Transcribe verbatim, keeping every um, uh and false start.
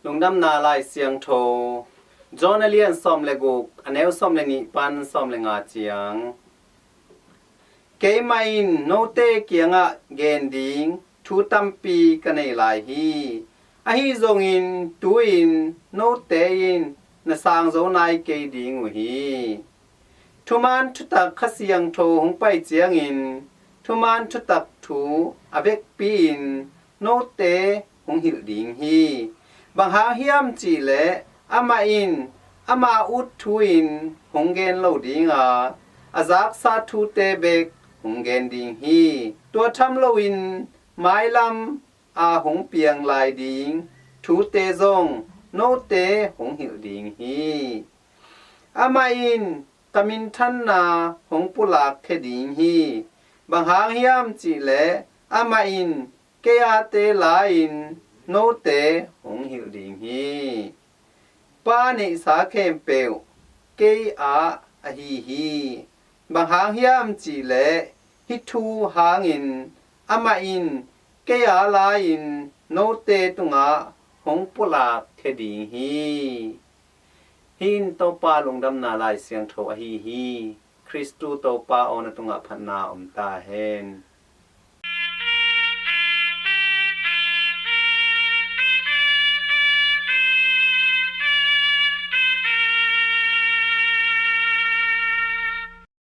Lungdamna Lai Siangtho, John a lian sawm le guk, a neu sawm le nih pan sawm le nga ciang. Keimah in note kiangah gen ding thu tampi ka nei lai hi. Ahi zongin tu-in note in na sang zo nai kei ding uh hi. Thuman thutak Kha Siangtho hong pai ciangin thuman thutak thu a vekpi-in note hong hilh ding hi. Bang hang hiam cihleh amah in ama ut thu-in hong gen lo ding a, a zaksa thute bek hong gen ding hi. Tua tham loin mailam a hong piang lai ding thute zong note hong hilh ding hi. Amah in ka minthanna hong pulak khia ding hi. Bang hang hiam cihleh amah in kei ate la-in note hong hilh ding hi. Pa neihsa khempeuh kei ah ahi hi. Bang hang hiam cihleh hih thu hangin amah in kei a la-in note tungah hong pulak khia ding hi. Hih in Topa Lungdamna Lai Siangtho ahi hi. Khristu Topa aw, na tungah phatna om ta hen.